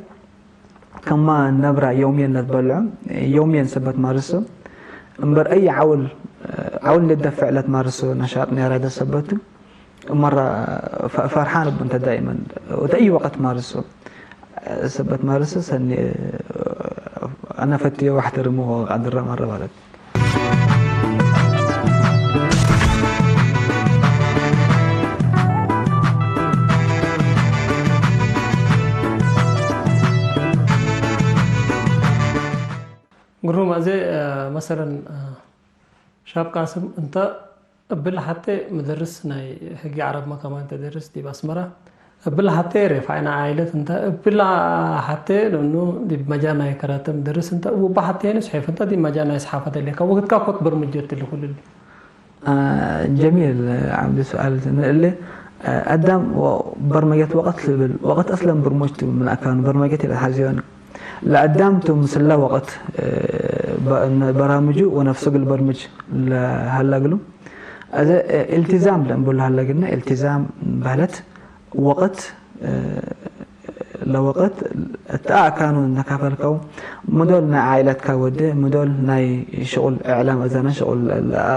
ከማ ነብራ የውምየን ለትበልዖ፣ የውምየን ሰበት ማርሶ፣ እምበር አይ ዐውል፣ ዐውል እንዴ ትደፍዕ ለትማርሶ ነሻጥ ኔራደ ሰበት ቱ። መራ ፈ-፣ ፈርሓን እቡ እንተ ዳይመን ወተ አይ ወቅት ማርሶ፣ ሰበት ማርሶ ሰኒ አነ ፈትዮ ወአሕተርሞ ወቃድረ መረ ማለት። ግሩም። አዜ፣ አ፣ መሰለን፣ አ፣ ሻብ ቃስም፣ እንተ እብል ሐቴ ምደርስ ናይ ሕጊ ዐረብመ ከማን ተደርስ ዲብ አስመረ፣ እብል ሐቴ ሬፋይነ ዓኢለት እንተ፣ እብል ሐቴ ለእኑ ዲብ መጃል ናይ ከራተ ምደርስ እንተ፣ እቡ ሐቴ ኒ ስሒፍ እንተ ዲብ መጃል ናይ ሰሓፈት ህሌከ ወክትካ ኮት በርምጀት እሊ ኩሉ እሊ። አ፣ ጀሚል ዐብዱ ሱኣል ምን እሊ፣ አ፣ አዳም ወ-፣ በርመጀት ወቅት ልብል፣ ወቅት አስለን ብርሙጅ ቱ ምን አካኑ በርመጀት ኢለትሐዝዮኒ። ለአዳም ቱ ምስለ ወቅት፣ አ፣ በ-፣ በራምጁ ወነፍሱ እግል በርምጅ ለሀለ እግሉ። አዜ፣ አ፣ እልትዛም ለእንብሉ ሀለ እግልነ፣ እልትዛም በህለት ወቅት፣ አ፣ ለወቅት እት አካኑ ነካፈልከው፣ ምዶል ናይ ዓኢለትካ ወዴ፣ ምዶል ናይ ሽቁል እዕላም አዘነ፣ ሽቁል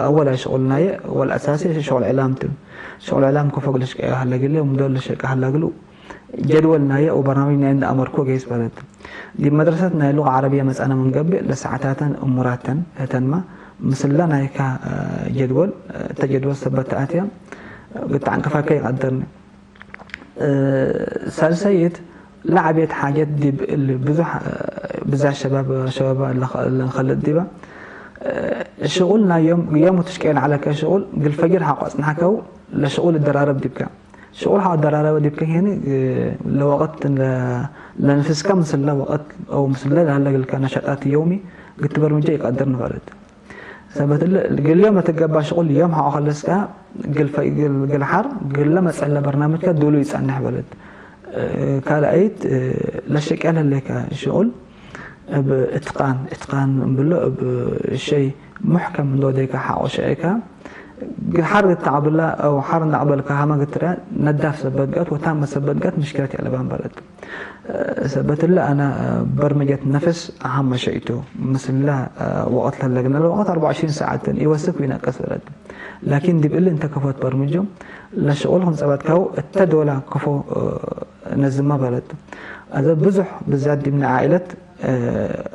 አወላይ ሽቁል ናየ ወልአሳሲ ሽቁል እዕላም ቱ። ሽቁል እዕላም ከፎ እግል ልሽቀዮ ሀለ እግልነ፣ ምዶል ልሸቀ ሀለ እግሉ፣ ጀድወል ናየ ወበርናምጅ ናየ እንዴ አመርኮ ገይስ በለት። ዲብ መድረሰት ናይ ሉቀ ዐረብየ መጽአነ ምን ገብእ፣ ለሰዓታተን እሙራተን ህተንመ፣ ምስለ ናይካ፣ እ፣ ጀድወል፣ እ፣ እተ ጀድወል ሰበት ተአትየ፣ እግል ተዐንቅፋከ ኢቀድርኒ። እ፣ ሳልሰይት፣ ለዐቤት ሓጀት ዲብ እሊ ብዙሕ፣ እ፣ ብዛት ሸባብ፣ ሸባብ ለኸ-፣ ለንከልጥ ዲበ፣ እ፣ ሽቁል ናይ ዮም፣ ዮም ትሽቄ ለዐለከ ሽቁል፣ እግል ፈጅር ሐቆ አጽንሐከው፣ ለሽቁል እደራረብ ዲብከ። ሽቁል ሐቆ እደራረበ ዲብከ ሄኒ፣ እ፣ ለወቅት ለ-፣ ለንፍስከ ምስለ ወቅት አው ምስለ ለሀለ እግልከ ነሸጣት የውሚ እግል ትበርምጀ ኢቀድር ንፈለት። ሰበት እለ፣ እግል ዮም ለትገባእ ሽቁል ዮም ሐቆ ከለስከ፣ እግል ፈ-፣ እግል፣ እግል ሐር፣ እግል ለመጽእ ለበርናምጅከ ዶሉ ኢጸንሕ በለት። እ፣ ካልአይት፣ እ፣ ለሸቄ ለህሌከ ሽቁል እብ እትቃን፣ እትቃን እምብሎ እብ ሸይ ሙሕከም እንዶ ወዴከ ሐቆ ሸቄከ፣ እግል ሐር እግል ተዐብላ አው ሐር እንደ አቅበልከ ሀመ እግል ትረአ ነዳፍ ሰበት ገአት ወታመ ሰበት ገአት ምሽክለት የአለባን በለት። ሰበት እለ አነ በርመጀት ነፍስ አሀመ ሸይ ቱ። ምስለ ወቅት ለለግነ ለወቅት አርበዕ ወዕሽሪን ሰዓት ኢወስክ ወኢነቅስ በለት። ላኪን ዲብ እሊ እንተ ከፎ ትበርምጆ፣ ለሽቁል ክም ጸበጥካሁ እተ ዶላ ከፎ ነዝመ በለት። አዘ ብዙሕ ብዛት ዲብነ ዓኢለት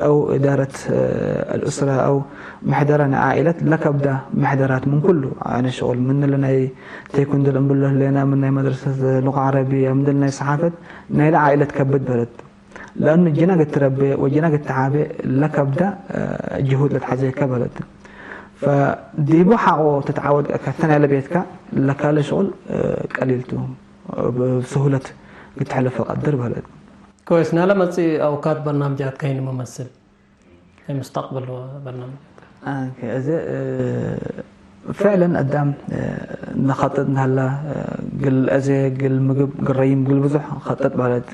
አው እዳረት አልኡስረ አው ምሕደረ ናይ ዓኢለት ለከብዳ ምሕደራት ምን ኩሉ አነ ሽቁል፣ ምን ለናይ ቴኩንዶ ለእምብሎ ህሌና፣ ምን ናይ መድረሰት ሉቀ ዐረብየ፣ ምን ናይ ሰሓፈት፣ ናይለ ዓኢለት ከብድ በለት። ለአኑ ጅና እግል ትረቤ ወጅና እግል ተሓቤ ለከብዳ ጅሁድ ለትሐዜከ በለት። ፈዲቡ ሐቆ ትትዓወድ እከ፣ ተን ያለ ቤትካ ለካለ ሽቁል ቀሊል ቱ፣ ብስሁለት እግል ተሕልፈ ቀድር በለት። ኮይስ፣ ናለ መጽእ አውካት በርናምጃት ከይን መመስል ሙስተቅበል በርናምጃት። ኦኬ፣ እዜ፣ እ፣ ፍዕለን አዳም፣ እ፣ ነኸጥጥ እንሀላ፣ እ፣ ግል አዜ፣ ግል ምግብ፣ ግል ረይም፣ ግል ብዙሕ ኸጥጥ ባለት።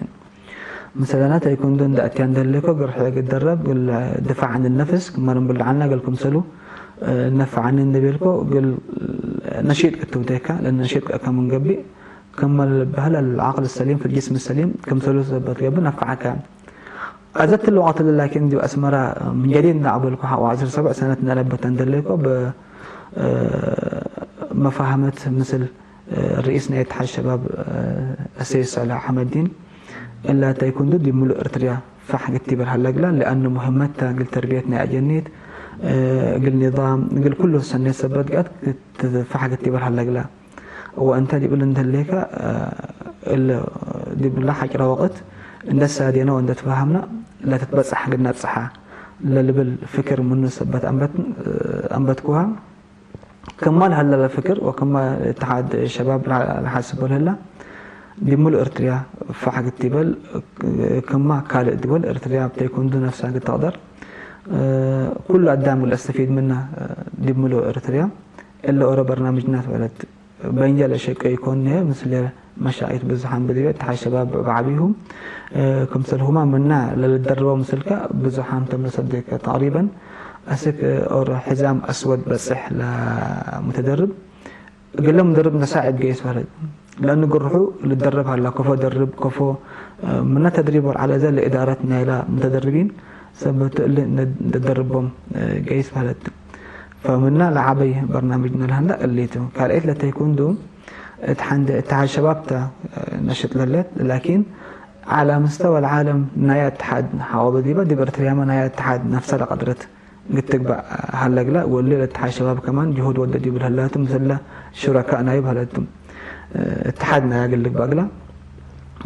ምሰለነ ተይኩንዶ እንደ አትያ እንደሌኮ፣ ግል ሕየ ግደረብ፣ ግል ድፋዕ ዐን ነፍስ፣ ክመ እንብል ዐልነ፣ ግል ክምሰሉ፣ እ፣ ነፍዕ ዐኒ እንዴ ቤልኮ፣ ግል ነሺጥ ክትብቴካ፣ ለነሺጥ ከእከ ምን ገብእ፣ ክመ ልበህል አልዓቅል ሰሊም ፊልጅስም ሰሊም፣ ክምሰሉ ሰበት ገብእ ነፍዐከ። አዘ እትሊ ወቅት እሊ ላኪን ዲብ አስመረ ምን ጀዲድ እንደ አቅበልኩ ሐቆ ዐስር ሰብዕ ሰነት ነአለበት እንደሌኮ፣ ብ-፣ እ፣ መፋህመት ምስል፣ እ፣ ርኢስ ናይ እትሓድ ሸባብ፣ እ፣ አሰይድ ሳልሕ አሕመዲን፣ እላ ተይኩንዱ ዲብ ምሉእ እርትርያ ፋሕ ግቲበል ሀለ እግላ፣ ለአኑ ሙህመት ተ እግል ተርብየት ናይ አጀኒት፣ እ፣ እግል ኒዛም፣ እግል ኩሉ ሰኔት ሰበት ገአት ፋሕ ግቲበል ሀለ እግላ። ወእንተ ዲብ እሊ እንተ ህሌከ፣ እለ ዲብለ ሐጭረ ወቅት እንደ ሳዴነ ወእንደ ትፋሀምነ ለትትበጸሕ እግል ነብጸሐ ለልብል ፍክር ምኑ ሰበት አንበት፣ አንበትኩሃ። ክመ ለሀለ ለፍክር ወክመ እትሓድ ሸባብ ለሐስቦ ለህለ፣ ዲብ ምሉእ እርትርያ ፋሕ እግል ቲበል፣ ክመ ካልእ ድወል እርትርያ እብ ተይኩንዱ ነፍሳ እግል ተቅደር፣ ኩሉ አዳም እግል አስተፊድ ምነ ዲብ ምሉእ እርትርያ እለ ኦሮ በርናምጅና ትበለት። በንጀ ለሸቀ ኢኮን፣ ምስለ መሻይክ ብዝሓም ብድቤ እትሓድ ሸባብ በዐቢሁ፣ እ፣ ክምሰልሁመ ምነ ለልደርበው ምስልከ ብዝሓም ቶም ለሰዴከ ተቅሪበን አስክ ኦሮ ሕዛም አስወድ በጽሕ ለሙተደርብ እግለ ሙደርብ ነሳዕድ ገይስ በህለት። ለእኑ ግርሑ ልደረብ ሀላ፣ ከፎ ደርብ፣ ከፎ፣ እ፣ ምነ ተድሪብ ወልዓለ ዘ ለእዳረት ናይላ ሙተደርቢን ሰበት እሊ እንደ-፣ እንደደርቦም፣ እ፣ ገይስ በህለት። ፈምነ ለዐበይ በርናምጅነ ለሀለ እሊ ቱ። ካልአይት ለተይኩንዱ እት ሐንደ እትሓድ ሸባብ ተ፣ እ፣ ነሽጥ ለህሌት፣ ላኪን ዐለ ምስተወ ለዓለም ናየ እትሓድ ሐቆ በዲበ፣ ዲብ ኤርትርያመ ናየ እትሓድ ነፍሰ ለቀድረት እግል ትግባእ ሀለ እግለ፣ ወእሊ ለእትሓድ ሸባብ ከማን ጅሁድ ወደ ዲብ ለህላቱ ምስለ ሹረካእ ናዩ በህለቱ። እ፣ እትሓድ ናየ እግል ልግባእ እግለ፣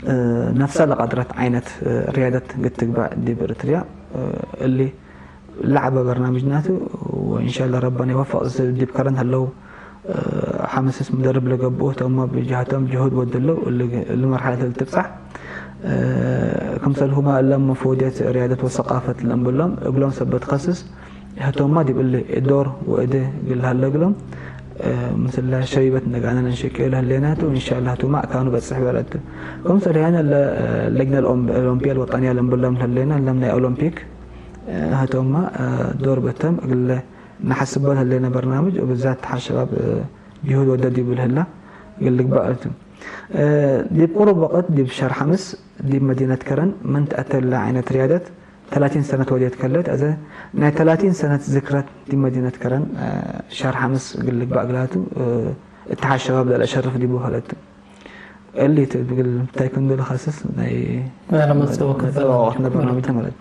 እ፣ ነፍሰ ለቀድረት ዓይነት፣ እ፣ ርያደት እግል ትግባእ ዲብ ኤርትርያ፣ እ፣ እሊ ለዐበ በርናምጅናቱ፣ ወእንሻአላህ ረበና ይወፈቅ። ዲብ ከረን ሀለው፣ እ፣ ሐምስ ሙደርብ ለገብኡ፣ ተማ ብጅሃቶም ጅሁድ ወደለው፣ እሊ፣ እሊ መርሐለት ልትብጻሕ። እ፣ ክምሰልሁመ እለ መፍወድየት ርያደት ወሰቃፈት ለእንብሎም፣ እግሎም ሰበት ከስስ፣ ህቶማ ዲብ እሊ ዶር ወእዴ እግል ሀለ እግሎም፣ እ፣ ምስለ ሸቢበት ነጋነ ለንሸቄ ለህሌናቱ፣ እንሻአላህ ህቱማ አካኑ በጽሕ በለት። ክምሰል ህያነ እለ፣ እ፣ ለጅነ ኦሎምፒየ ልወጠንየ ለእንብሎም ለህሌና፣ እለም ናይ ኦሎምፒክ፣ እ፣ ህቶማ፣ እ፣ ዶር በተም እግለ ነሐስቦ ለህሌነ በርናምጅ፣ ወብዛት እትሓድ ሸባብ፣ እ፣ ጅሁድ ወደ ዲቡ ለህላ እግል ልግባእ ቱ። እ፣ ዲብ ቅሩብ ወቅት ዲብ ሸህር ሐምስ ዲብ መዲነት ከረን ምን ተአተለ ዓይነት ርያደት ተላቲን ሰነት ወዴት ከለት። አዘ ናይ ተላቲን ሰነት ዝክረት ዲብ መዲነት ከረን፣ እ፣ ሸህር ሐምስ እግል ልግባእ እግላቱ፣ እ፣ እትሓድ ሸባብ ለለአሸርፍ ዲቡ ከለት። እሊ ቱ እግል ታይኮንዶ ለኻስስ ናይ ናይ ለመጽእ ወቅት መጽእ ወቅት በርናምጅ። በርናምጅ ተመረጥ።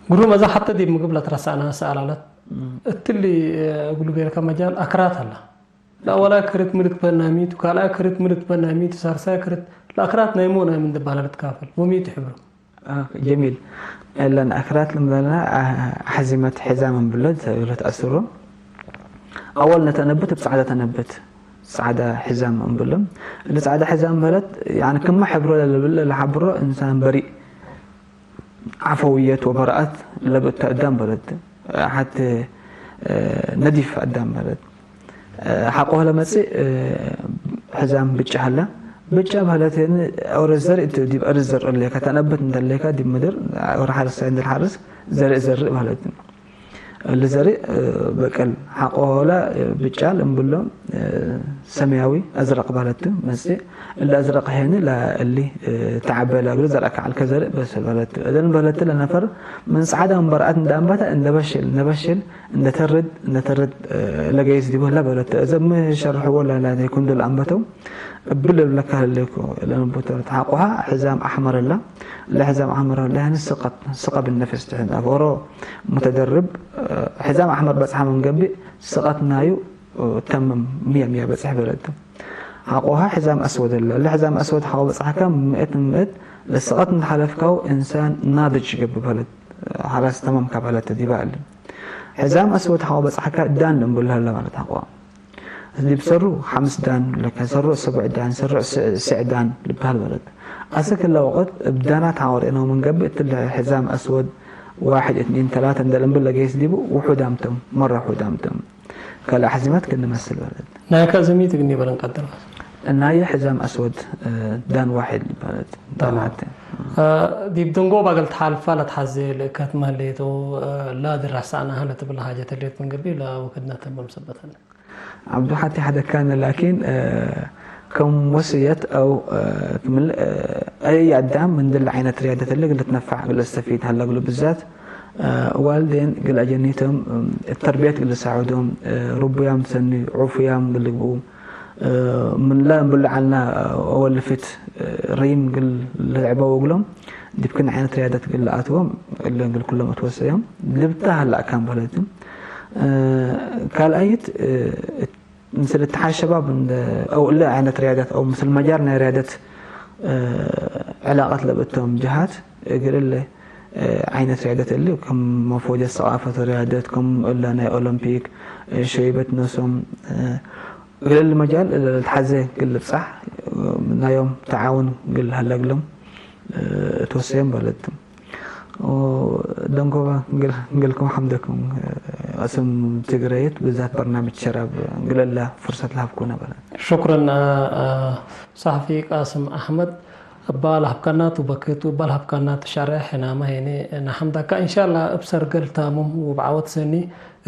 ግሩም፣ እዛ ሐተ ዲብ ምግብ ለትረሳና ሰኣል አለት። እም። እትሊ እግሉ ቤልከ መጃል አክራት አላ። ለአወላይ ክርት ሚ ልትበና ሚቱ፣ ካልኣይ ክርት ሚ ልትበና ሚቱ፣ ሳልሳይ ክርት ለአክራት ናይሞ ናይ ምን ድባለ ልትካፈል ወሚቱ ሕብሩ? አ፣ ጀሚል። እለን አክራት ልምበልና፣ አ፣ አሕዚመት ሕዛም እንብሎ ተብሎ ተአስሮ። አወል ነተነብት እብ ጸዕዳ ተነብት። ጸዕዳ ሕዛም እንብሎም። እሊ ጸዕዳ ሕዛም በለት፣ ያኒ ክመ ሕብሮ ለልብል ለሐብሮ እንሳን በሪእ። ዐፈውየት ወበራአት ለብእተ አዳም በለት። ሐቴ፣ እ፣ ነዲፍ አዳም በለት። ሐቆህ ለመጽእ፣ እ፣ ሕዛም ብጫ ሀለ። ብጫ በህለት፣ ኦረ ዘርእ ቱ፣ ዲብ አርድ ዘርእ ሌከ፣ ተነብት እንተ ሌከ፣ ዲብ ምድር፣ ወረ ሐርስ እንደ ሐርስ፣ ዘርእ ዘርእ በህለት። እሊ ዘርእ፣ እ፣ በቀል ሐቆ ሆላ፣ እ፣ ብጫል እምብሎ፣ እ፣ ሰማያዊ አዝረቅ በህለት መጽእ። እሊ አዝረቅ ሄኒ ለእሊ፣ እ፣ ተዐበ ለእግሉ ዘርአ ከዐል ከዘርእ በስል በህለት። እዘን በህለት ለነፈር ምን ጸዕዳ ምን በርአት እንደ አንበተ እንደ በሽል፣ እንደ በሽል፣ እንደ ተርድ፣ እንደ ተርድ፣ እ፣ ለገይስ ዲቡ ህለ በህለት። እዘ ሚ ሸርሕዎ ለላይኩን ዶል አንበተው እብል እብለከ ህሌኮ ለንቡተው ተሐቆሃ ሕዛም አሕመር እላ። ለሕዛም አሕመር እላ ያኒ ስቀት፣ ስቀ ብነፍስ ትሕት አፎሮ ሙተደርብ፣ እ፣ ሕዛም አሕመር በጽሐ ምን ገብእ ስቀት ናዩ፣ እ፣ ተምም ሚየ ሚየ በጽሕ በህለት። ሐቆሃ ሕዛም አስወድ እለ። ለሕዛም አስወድ ሐቆ በጽሐከ ምእት ምእት ለስቀት እንተ ሐለፍከው እንሳን ናድጅ ገብእ በህለት። ሐላስ ተማም ካብ በህለት ዲበ እሊ። ሕዛም አስወድ ሐቆ በጽሐከ ዳን እንብሎ ህለ ማለት ሐቆ። ዲብ ሰሩ ሐምስ ዳን ለከ፣ ሰሩ ሰቡዕ ዳን፣ ሰሩ ስ-፣ ስዕ ዳን ልበህል በህለት። አስክ እለ ወቅት እብ ዳናት ሐወሬነው ምን ገብእ፣ እትለ ሕዛም አስወድ ዋሕድ፣ እትኒን፣ ተላተ እንደ ልንብል ለገይስ ዲቡ፣ ውሑዳም ቶም፣ መረ ውሑዳም ቶም። ከለ አሕዚመት ክእነ መስል በህለት። ናይ ከእዘሚት እግኒ በለን ቀድር። ናይ ሕዛም አስወድ፣ እ፣ ዳን ዋሕድ በህለት። ተማም። ዳናት። እ፣ ዲብ ደንጎባ እግል ተሓልፋ ለትሐዜ ልእከት መህሌቱ፣ እ፣ ለድራሳናሀ ለትብል ሓጀት ህሌት ምን ገብእ፣ ለወክድነ ተምም ሰበት ዐለ። ዐብዱ ሐቴ ሐደካነ፣ ላኪን፣ እ፣ ከም ወስየት አው፣ እ፣ ክምል፣ እ፣ አይ አዳም ምን ድለ ዓይነት ርያደት እሊ እግል ልትነፈዕ እግል ለስተፊድ ሀለ እግሉ ብዛት፣ እ፣ ዋልዴን እግል አጀኒቶም፣ እ፣ እት ተርቢየት እግል ልሳዕዶም፣ እ፣ ርቡያም ሰኒ፣ ዑፉያም እግል ልግብኡ፣ እ፣ ምን ለእንብሎ ዐልና፣ እ፣ አወል ልፊት፣ እ፣ ሪም እግል ልዕበው እግሎም፣ ዲብ ክን ዓይነት ርያደት እግል ለአትዎም፣ እለ እግል ኩሎም እትወሰዮም፣ ልብታ ሀላ አካን በህለት። እ፣ ካልአይት፣ እ፣ ምስል እትሓድ ሸባብ እንደ፣ አው እለ ዓይነት ርያደት፣ አው ምስል መጃል ናይ ርያደት፣ እ፣ ዕላቀት ለብእቶም ጀሃት፣ እግል እለ፣ እ፣ ዓይነት ርያደት እሊ፣ ከም መፎጀት ሰቃፈት ርያደት፣ ከም እለ ናይ ኦሎምፒክ፣ እ፣ ሸይበት ኖሶም፣ እ፣ እግል እሊ መጃል እለ ልትሓዜ እግል ልብጻሕ፣ እ፣ ናዮም ተዓውን እግል ሀለ እግሎም፣ እ፣ እትወሰዮም በህለት። ወደንጎባ እንግል-፣ እንግልኩም ሐምደኩም፣ እ፣ አስም ትግረይት ብዛት በርናምጅ ሸራብ እንግል እለ ፍርሰት ለሀብኩነ በህለት። ሹክረን፣ አ፣ አ፣ ሰሐፊ ቃስም አሕመድ፣ እባ ለሀብካናቱ በክት ወእባ ለሀብካናቱ ሸርሕ ሕናመ ሄኔ ነሐምደከ። እንሻላ እብ ሰርገል ታሙም ወእብ ዐወት ሰኒ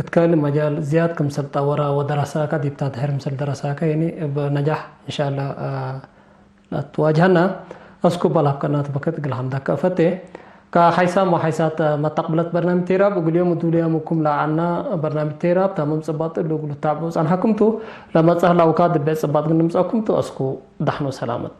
እት ካልእ መጃል ዝያድ ክምሰል ጠወራ ወደረሳከ ዲብ ታድሕር ምስል ደረሳከ ሄኔ እብ ነጃሕ እንሻላ፣ አ፣ ለአትዋጅሀና። አስኩ እባ ለሀብከናቱ በክት እግል ሐምደከ እፈቴ። ከሐይሳም ወሐይሳት መተቅብለት በርናምጅ ቴራብ እግል ዮም እዱልያም እኩም ለዐልና በርናምጅ ቴራብ ታምም ጽባጥ እሉ እግሉ ትታብዑ ጸንሐኩም ቱ። ለመጽእ ህላውካ ድቤዕ ጽባጥ እግል ንምጽአኩም ቱ። አስኩ ደሐን ወሰላመት።